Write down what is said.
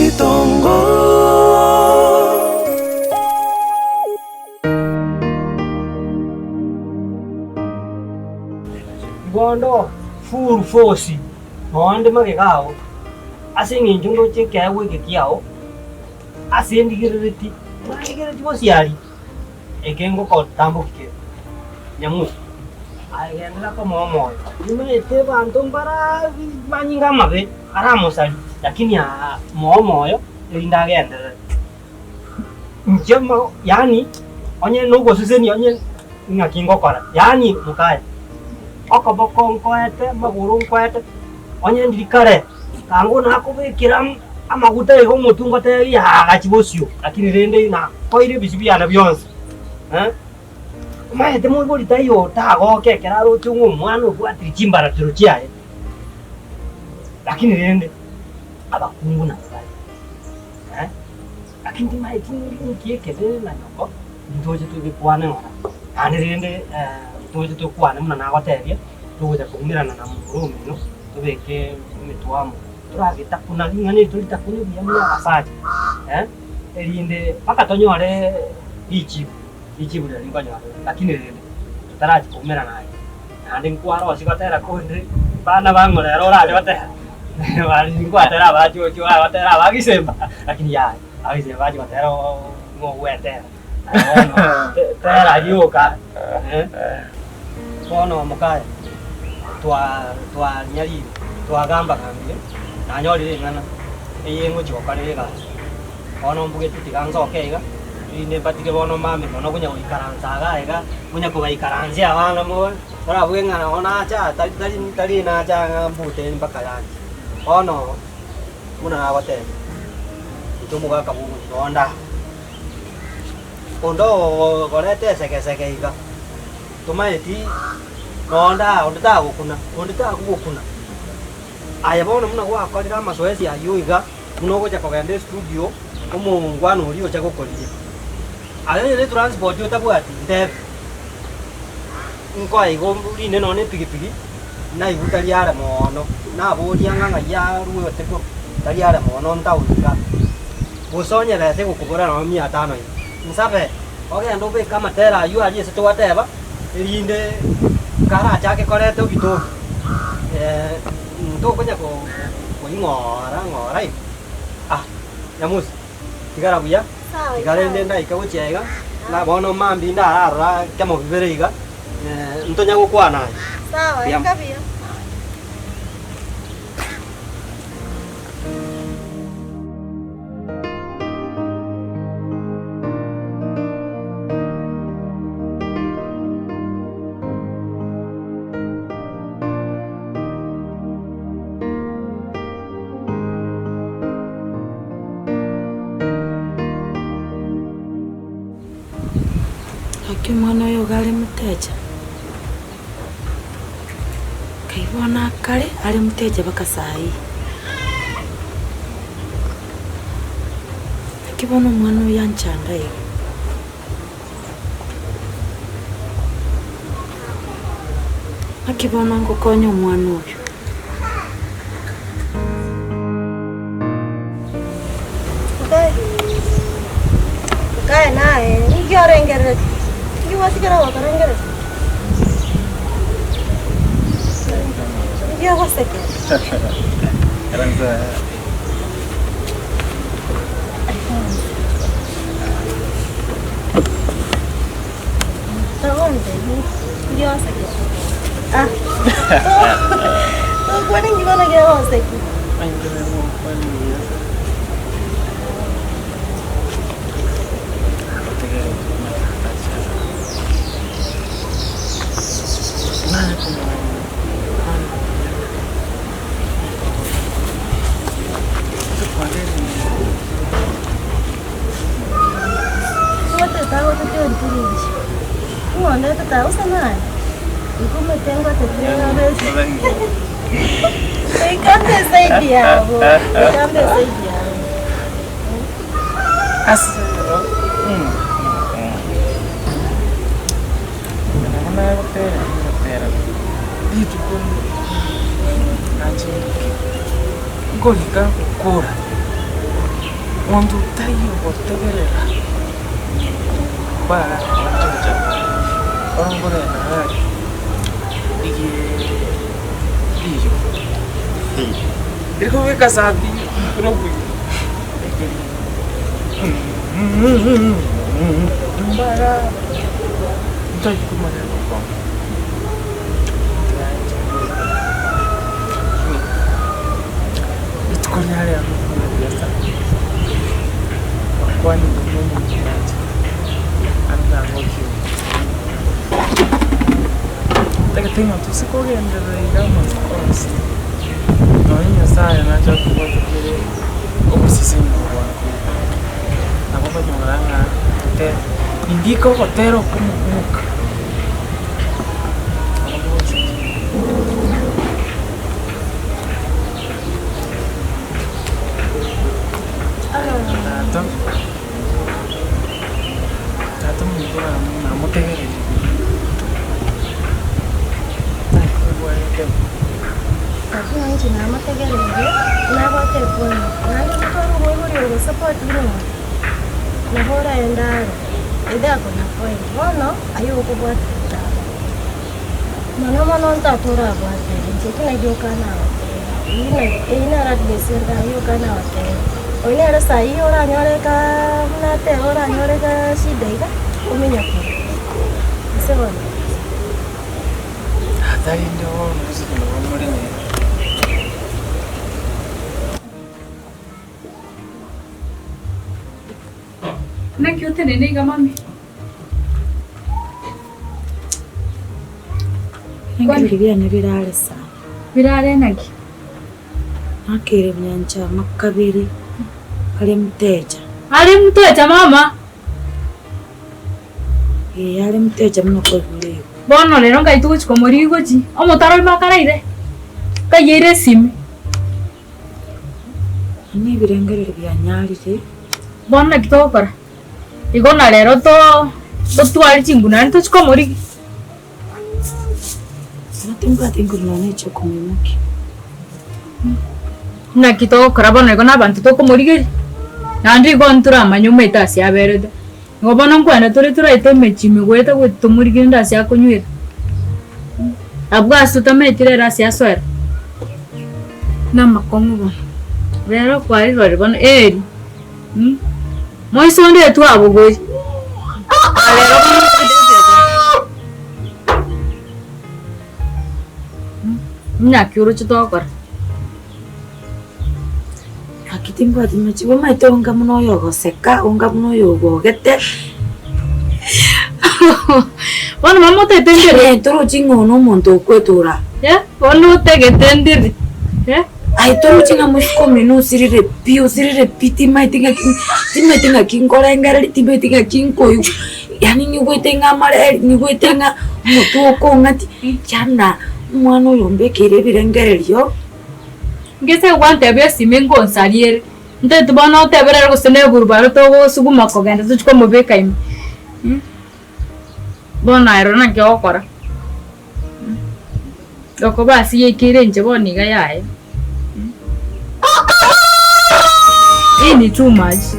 Ritongo. Bono full force noonde magega ao, ase eng'encho ndoche ekeegwa eke kiao, ase ndigerereti, narigereti gosiaria, eke ngokotamboki kere. Nyamusi, aye genderera komoa omoyo, nimaete abanto mbarabi manyinga amabe aramosarie, lakini aa moe omoyo erinde agenderere. Inche mo yaani onye nogosesenia onye ng'aki ngokora, yaani mokaye, okoboko nkoete, amagoro nkoete, onye ndiri kare, tango nakobekera amaguta iga omotwe ngotebie yaagachi bosio, lakini rende nakoeire ebisio biane bionsi eh. Omanyete moibori taiyo otagoke ekero aroche ng'a omwana obwatire chimbaratero chiaye, lakini rende abakungu nabo bare. Lakini timaeti ninki ekebe na nyoko, ntoche togekwane ng'ora. Naende rende ntoche tokwane buna nagotebia, togocha koumerana na momura omino, tobeke emetwe amo, toragetakuna ring'ana eri toritakune buya buna abasacha, erinde mpaka tonyore richibu, richibu riria rinkonyora lakini rende totarachia koumerana aye. Naende nkwarosia gotera konde, bana bang'o rero orache gotera, nkwatera abachocho bagotera abagisemba, lakini yaya, abagisemba bache gotera oo ng'a ogwetera. Aye bono te- tera rioka bono mokaye, twa twanyarire, twagambagambire, nanyorire ring'ana, eye ngochia gokorera egasi. Bono mbugete tiga nsoke iga, erinde mbatige bono mambia mono konya goikaransa iga iga, konya kobaikaransia abana moe, orabuge ng'a nabo nacha tari tari tari nacha ng'a mbute mpaka lunch. Bono buna nagotebia, inche omogaka bwa omonto onde aa, onde ogokoreta esegesege iga, tomaeti nonde aa onde tagokuna, onde takogokuna. Aye bono buna gwakorire amasoesi ayio iga. Buna ogocha kogenda estudio, omongwana oria ocha gokorigia. Aye onye ne transport otabwati, ntebe. Nkoe igo rinde nonye na epigipigi, naigwa tari are moono, naboria ng'a ng'ai aruete korwa, tari are moono ntown igaa. Gose onye besa egokobora nonye mia tano iga, nsabe, ogende obeke amatera aywo aria ase twateba, erinde karachake koreta ebitoki ntokonya koing'ora ng'ora iga, ah Nyamusi, tigara buya, tiga rende ndaika gochia iga, buna bono mambia ndararora ekemo bibere iga, ntonya gokwana aye. Sawa, Buya. ika buya. Naki omwana oyo iga are motecha, nkai bono akare are motecha mpaka saii. Naki bono omwana oyo anchanda iga. Naki bono ngokonya omwana oyo? Nkaye naye, ninki orengereretie? Ninki gwatigera gokorengereria? Ninki ogosekera? Tokwane inki bono kegoseki? Rituko nachinduke, nkorika gokora. Monto taiyo ogotegerera mbara gotocha bono nkogenda gari rigie riyo rikobeka sabi robuya mbara ntari komanya gokora. Rituko ria rero nokore buya sana, gwakwanire buna omonto oranche ande nagokire. Ntagete ng'a tose kogenderera iga amatuko onsi, nonye Nyasaye nache atobwate kere ogosesenigwa gwakwe, nabo okonyora ng'a gotera, nindike ogotera okomo gwoka, nabo ngogosesenigwa. Tata, tata omonto namotegereire nakobwate. Lakini inche namotegereirie, nabwate epoint, naende gotwara omoibori ogosupport buna oyo, nabo oraende are, either akona point. Bono, aywo okobwatera tata. Mono mono ntata orabwate inche eki nakio nagoteba, eyio nero advice ende yoka nagoteba. Oyio nere saii oranyore kaa buna ateba oranyore kaa shida iga, ominyoke ase bono. Tata rende bono gose nabo more nere. Naki otenene iga mami? Enkaki biane birare sana. Birare naki? Nakeire nyancha makabere are mteja. Are mteja mama? Ee are mteja buna koigure igo. Bono rero ngai togochi komorigia gochi omotaro oime akaraire? Nkayeire esimi. Nonye ebirengererio bianyarire. Bono naki togokora? Igo na rero totware chinguru naende tochie komorigia. Bono timbwati nguru nonya ne chiokomoimokia. Naki togokora bono igo na abanto tokomorigeria? Naende igo ntoramanye omanyete ase aberete. Igo bono nkwenda tore toraete emechie ime goeta goeta tomorigerie rende ase akonywera. Abwo ase totamanyeti rero ase asoera. Namakong'u bono. Rero kwarirore bono eri. Moise onde etwabogorie. Naki oroche togokora? Naki timbwati machibu omanyete onga buna oyogoseka, onga buna oyogogete. Bono mama otagete ndire. Eh, torochi ng'a one omonto okwetora. Eh, bono otagete ndire. Eh? Aye torochi ng'a moiseke omino osirire pi, osirire pi, timaeti ng'aki timaeti ng'aki nkorengereria, timaeti ng'aki nkoigwa, yaani nyigwete ng'a amareri, nyigwete ng'a omotwe okong'ati, yana omwana oyo ombekeire ebirengererio. Ngese gwantebia esime ngonsaria ere, ntagete bono otebere ere gose na eburubaro togosuguma kogenda tochie komobeka ime Bono aye rora naki ogokora, okoba ase yaikeire inche bono iga yaya, hii ni too much.